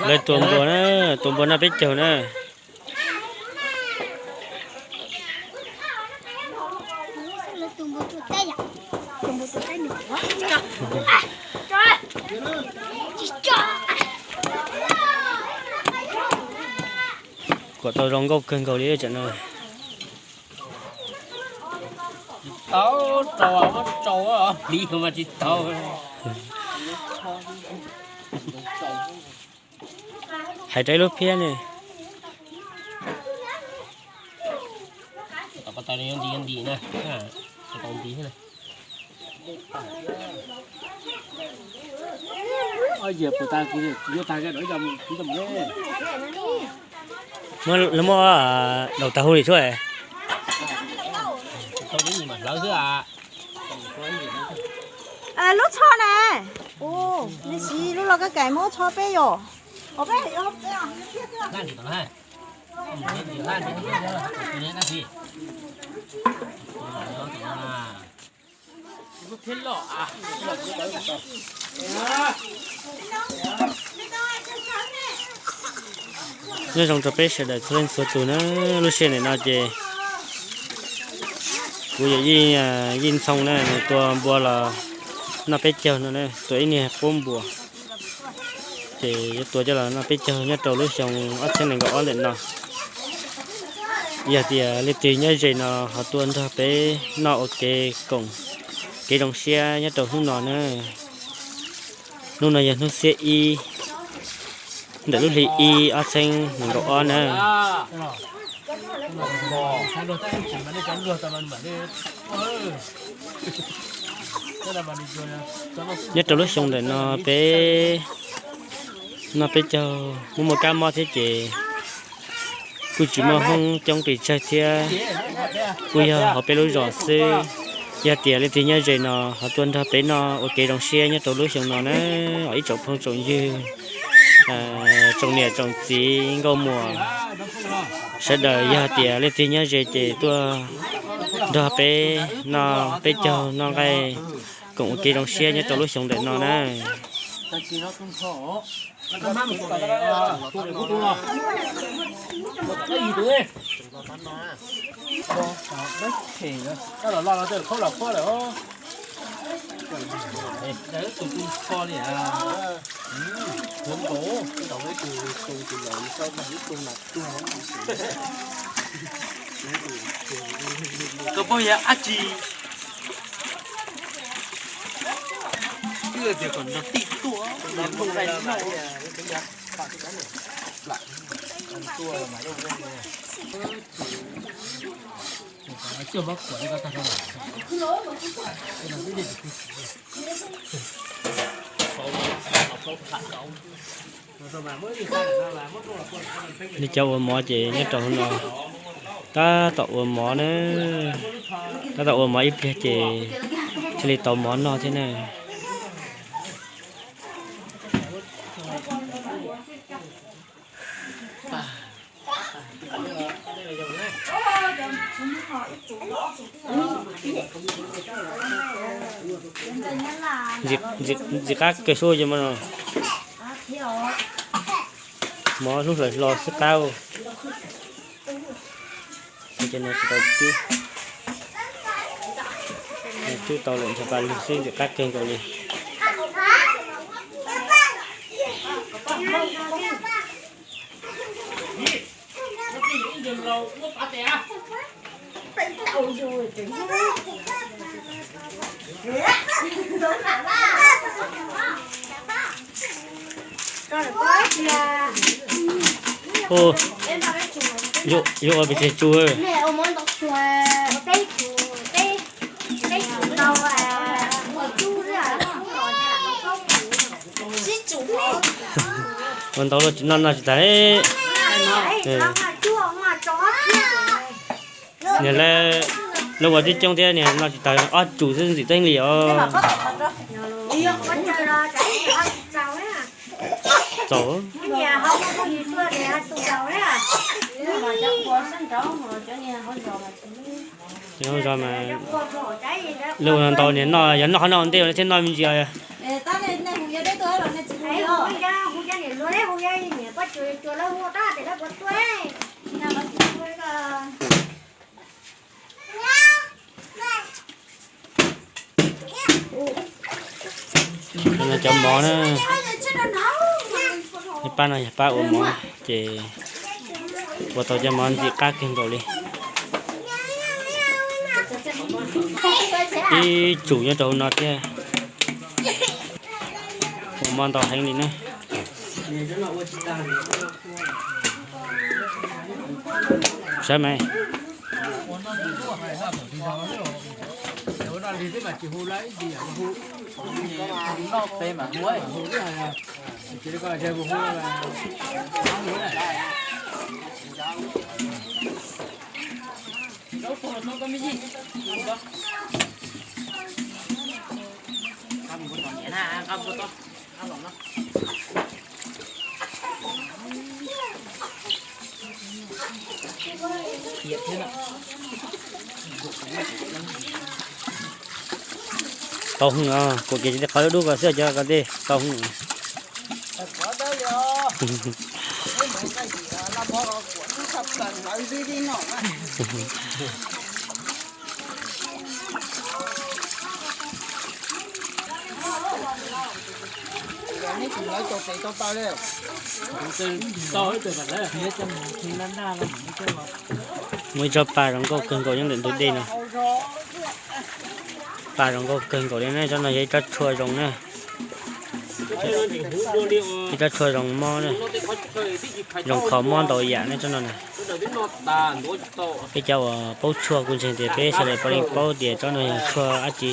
Lawv tua npua na, tua npua noj peb caug na. Kom tau zoo nkauj kawg nkaus li tsam no. Tsis tau rau, muab rau pliv mas tsis tau. Hais rau ib lub phiab ne. Tom ko taw nti nti na, tau nti thiab na. Muab, lawv muab daus tag hu li tshuaj. Tau nti mas hlawv xwb. Lub tsho na. Nws siv lub los koj kaim muab tsho peb yom. Nyob zoo rau peb sawv daws txhua leej txhua tus na, lub sij hawm no ces kuv yawm yij, yij Ntxhoo na, nws tua npua los noj peb caug no na, tua ib niag qub npua. Ces yuav tua coj los noj peb caug nyob rau lub xyoo ob txhiab nees nkaum ob ntawm no. Yog tias leej twg nyob ze no ho tuaj nrog peb noj ua ke koom kev zoo siab nyob rau hnub no na. Hnub no yog hnub xiab ib ntawm lub hli ib ob txhiab nees nkaum ob na. Nyob rau lub xyoo ntawm no peb noj peb caug muaj muaj kab mob thiab ces kuj tsis muaj hmoob coob pes tsawg thiab, kuj yog hauv peb lub zos xwb. Yog tias leej twg nyob ze no ho tuaj nrog peb noj ua kev zoo siab nyob rau lub xyoo no na, ib tsoom phooj tsoom ywg, tsoom niam tsoom txiv nkauj muam sawv daws, yog tias leej twg nyob ze ces tuaj nrog peb noj peb caug noj nqaij koom ua kev zoo siab nyob rau lub xyoo ntawm no na. Koj pom yog dab tsi? Twb tias kom nrog tij tuaj, nrog tij tuaj. Nej cov ua mov ces nyob rau hauv no tab tom ua mov na, tab tom ua mov ib pliag ces thiaj li tau mov noj thiab na. Ntxim qab kawg sub ces mov no, mov hnub hlawv hlo xwb qab. Ces no tsis tau cub, cub tau lawm ntshe pab lug xwb ntxim qab kawg nkaus li. Yog ua pes tsawg tsu? Ua ntau luaj tsis noj noj tsis tag. Niag lawv Lawv ua tib coob thiab niag no tsis tag ob tsum xwb ntxim teeb li os. Txaus. Zos mas lawv ua no ntau niag noj, yog noj qhov no ua ntej thiab noj me ntsis os. Cov mov na, pab no yog pab ua mov ces ua tau cov mov ntxim qab kawg nkaus li. Ib tsum nyob rau hauv no thiab. Ua mov ntau heev li na. Saib mas. Tau hwj os, kuv kev tsis qhov dub dub ko xwb cov ko tej tau hwj. Muaj ib tsob pa zoo nkauj kawg nkaus nyob ntawm ntug dej no. Pa zoo nkauj kawg nkaus li na, tsob no yog ib tsob tshuaj zoo na. Ib tsob tshuaj zoo mob na, zoo kho mob ntau yam na tsob no na. Peb cov uas paub tshuaj kuj ntseeg tias peb sawv daws puav leej paub tias tsob no yog tshuaj dab tsi,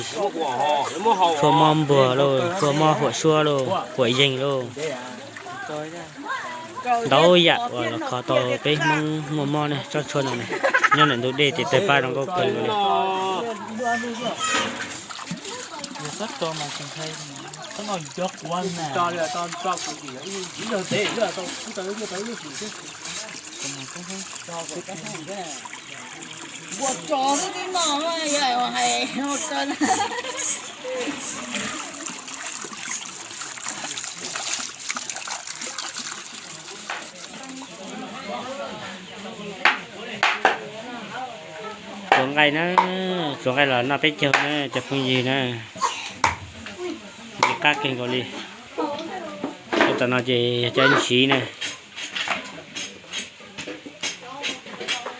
tshuaj mob npuag lauj, tshuaj mob huam suab lauj, huam yeeg lauj. Ntau yam uas los kho tau peb Hmoob muaj mob ne, tsob tshuaj no ne, nyob ntawm ntug dej ces tawg paj zoo nkauj kawg nkaus li. Tsuav nqaij na, tsuav nqaij los noj peb caug na cov phooj ywg na. Ntxim qab kawg nkaus li. Ua tam no ces yog cov ntsis na.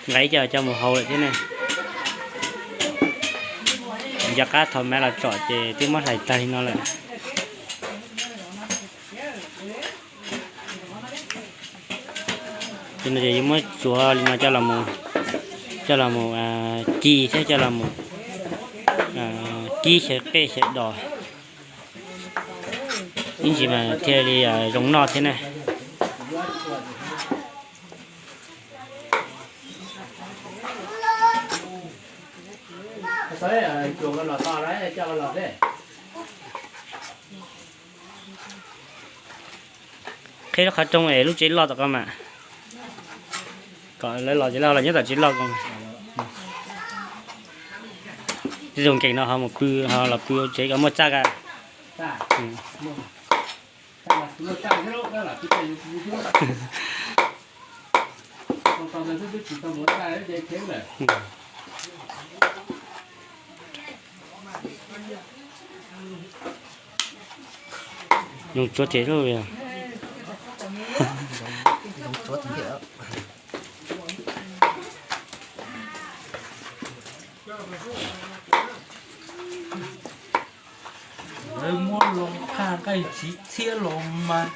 Nqa ib co coj mus hau lawm thiab ne. Nco qab thaum mam los tsom ces twb muab hlais tag li no lawm. Ces no ces yuav muab tsuav li no coj los, coj los mus ci thiab coj los kib xyaw qej xyaw dos. Ib ntsis mas thiaj li zoo noj thiab na. Qhib lub qhov rooj es lub tsev loj tom ko mas. Kom lawv los ces lawv los nyob tom tsev loj ko. Tib zoo nkees no ho mus pw, ho los pw tsev kom muaj txaj ka. Zoo tsuav tiag lauj. Lawv muab loo phaj nqaij tsiv txhiab los mas,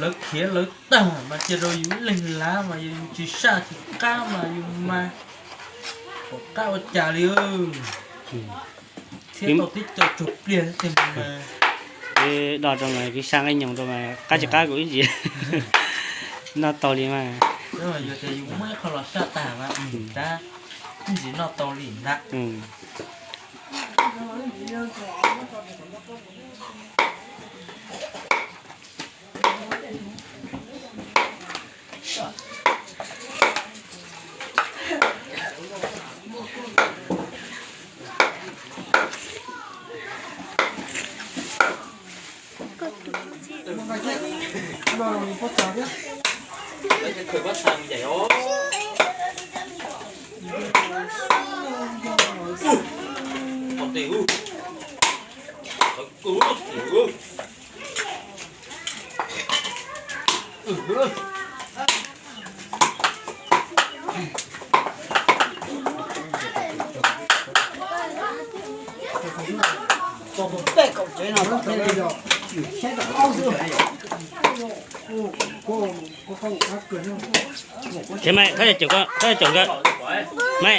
lawv khiav lawv tag mas cia rau yus ib leeg lav mas yus tsis saj tsis qab mas yus mas pom qab ua cas li. Txhiab tau tib co tsuag pliag tiag mas. Twb do rau mas kwv saj nqaij nyoos rau mas qab tsis qab kuv ib ntsis noj tau li mas. Yus tias yus muab ib qho los saj tag mas rab. Ntsis noj tau li ntag. Ces mej, thov caum, thov caum nkawd. Mej,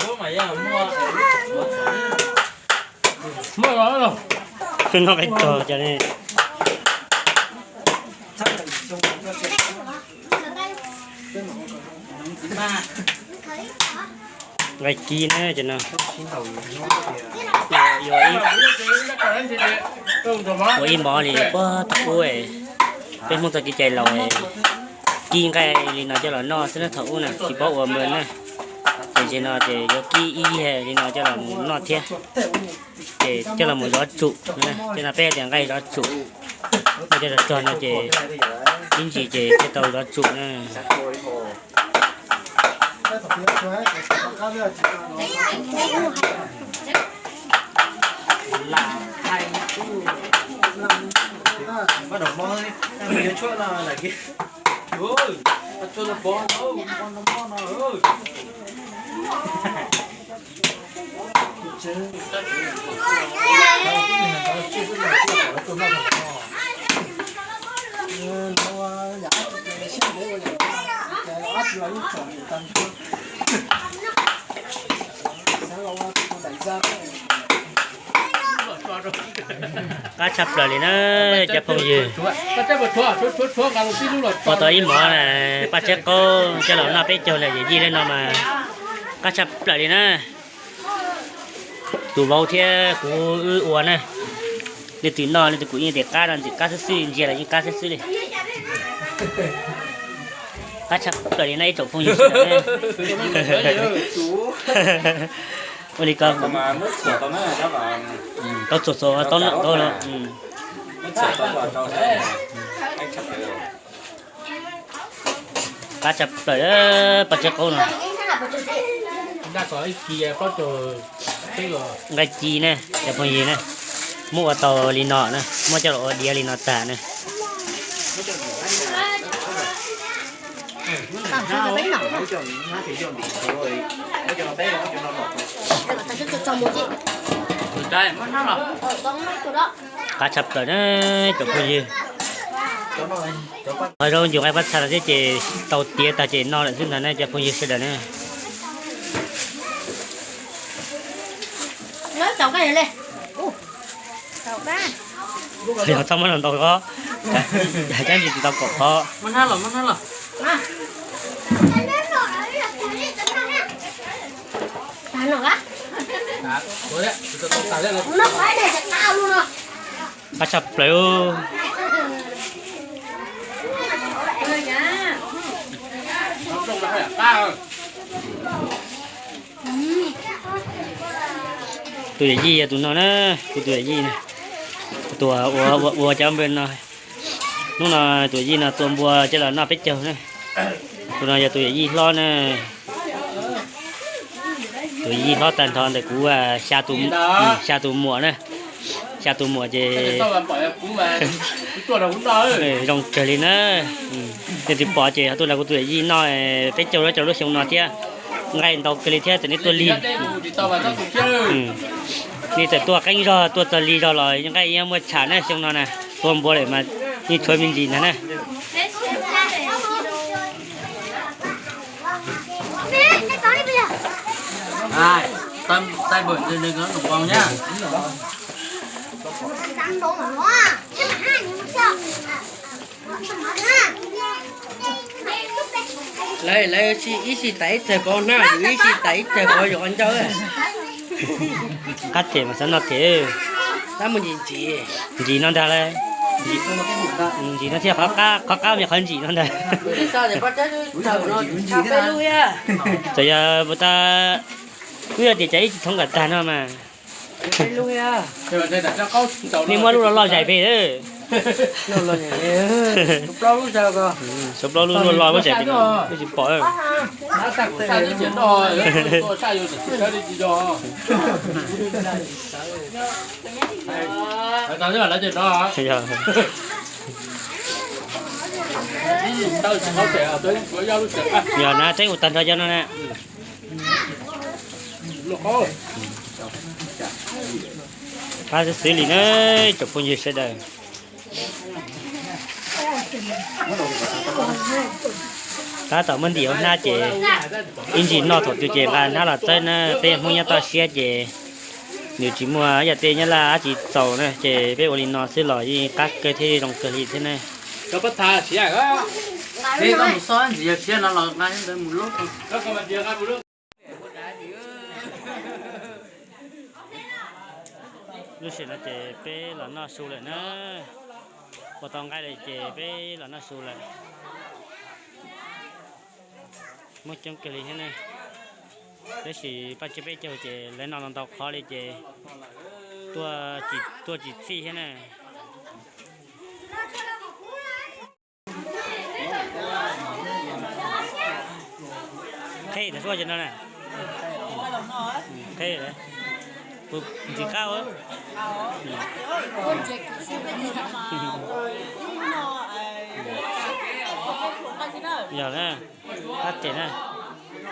noj qaib tog cas ne. Nqaij kib na ces no. Ua ib mov li puag thaum ub, peb Hmoob txoj kev cai laus, kib nqaij li no coj los noj xwb na, thaum ub na tsis paub ua npawg na. Ces tam sim no ces yuav kib ib li no coj los mus noj thiab. Ces coj los mus zov tsum, ces no peb tias nqaij zov tsum. Noj coj los tsog no ces ib ntsis ces thiaj tau zov tsum na. Qab tshaj plaws li na cov phooj ywg. Pom tau ib mov paj tseb qaub coj los noj peb caug lawm yawm yij li no mas qab tshaj plaws li na. Tus vauv thiab kuv wb ua na. Leej twg noj leej twg kuj yeej tias qab no ntxim qab xwb xwb, ntsia los yeej qab xwb xwb li. Qab tshaj plaws li na ib tsoom phooj ywg sawv daws. Ua li ko tau txhuam txhuam tau noj tau no. Qab tshaj plaws paj tseb qaub no. Nqaij ci na cov phooj ywg na, muab ua tau li no na, muab coj los ua diav li no tag na. Qab tshaj plaws na cov phooj ywg. Qhov zaub ncua nqaij pab txha no thiab ces tau tiav tag ces no lawm xwb ntag na cov phooj ywg sawv daws na. Yog txhob muab los ntau qhov, yog cab ntsis tsis tau kaum qhov. Qab tshaj plaws. Tus yawm yij yog tus no na, kuv tus yawm yij na, tus ua ua cov npua no. Hnub no tus yawm yij no tua npua coj los noj peb caug na. Tus no yog tus yawm yij hlob na. Tus yawm yij hlob tag nrho ntawm kuv xya tus, xya tus muam na. Xya tus muam ces zoo kawg li na. Leej twg pom ces ho tuaj nrog kuv tus yawm yij noj peb caug lub rau lub xyoo no thiab. Nqaij ntau kawg li thiab txawm nej tuaj lig. Nej txawm tuaj qeeb zog tuaj txog lig zog los nqaij yeej muaj tsham na xyoo no na. Tua npua lawm mas yeej tshuav me ntsis ntag na. Lawv, lawv ib sij tais ib txawg pov hnab, yus ib sij tais ib txawg pov yus qhov ncauj. Qab them mas xav noj them. Tab mus ntsim ntsim. Ntsim no ntag lauj. Ntsim no thiaj qhov qab, qhov qab mas qhov ntsim no ntag. Txawm yog puas tas, wb yog tias cas ib tsis thoob kam tag no mas. Nej muab lub loj loj zais pem. Suav plaub lub loj loj muab zais pem, wb tsis pom. Yog na, teb ua tag nrho cov no na. Qab xwb xwb li na, tsoom phooj ywg sawv daws. Tab tom muab ntim hauv hnab ces ib ntsis noj thaum twg ces nqa hnab los txawb na. Peb yog Hmoob nyob toj siab ces nws tsis muaj yam tej nyab laj dab tsi txaus na, ces peb ua li no xwb los yeej qab kawg thiab zoo kawg li thiab ne. Lub sij hawm no ces peb los noj su lawm na. Ua tau nqaij lawm ces peb los noj su lawm. Muaj coob kawg li thiab ne. Tab sis paj tsiab peb caug ces lawv noj ntau qhov li ces tuaj tsis txhij thiab ne. Qheb tas suab no na. Qheb, ntxim qab. Yog na, qab tes na.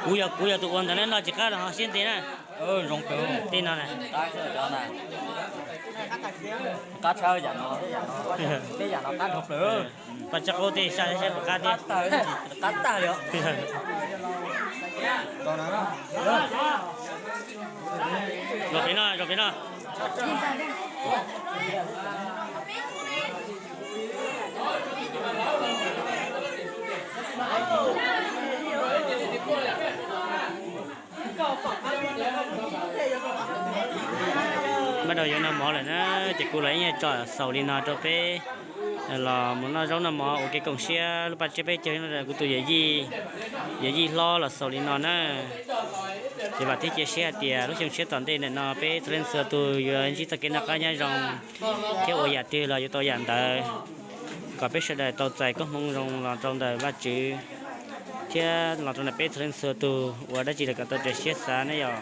Kuv yog, kuv yog tus ua ntawd na, noj tsis qab los ho siab ntev na. Tej no na. Paj tsib qaub tej sab sab puas qab thiab. Qab tag li. Zaum pem no, zaum pem no. Npaj rau yuav noj mov lawm na, ces kuv los ib nyuag tso xaus li no rau peb los mus noj zaub noj mov ua kev koom siab lub paj tsiab peb caug no, kuv tus yawm yij, yawm yij hlob los xaus li no na. Ces vam thiab cia siab hais tias lub xyoo tshiab tom ntej ntawm no peb txhua leej txhua tus yuav ntsib txoj kev noj qab nyob zoo thiab ua yam twg los yuav tau yam ntawd, kom peb sawv daws tau txais koob hmoov zoo los rau ntawm Vajtswv thiab los rau ntawm peb txhua leej txhua tus, ua dab tsi los kom tau raws siab xav ne yom.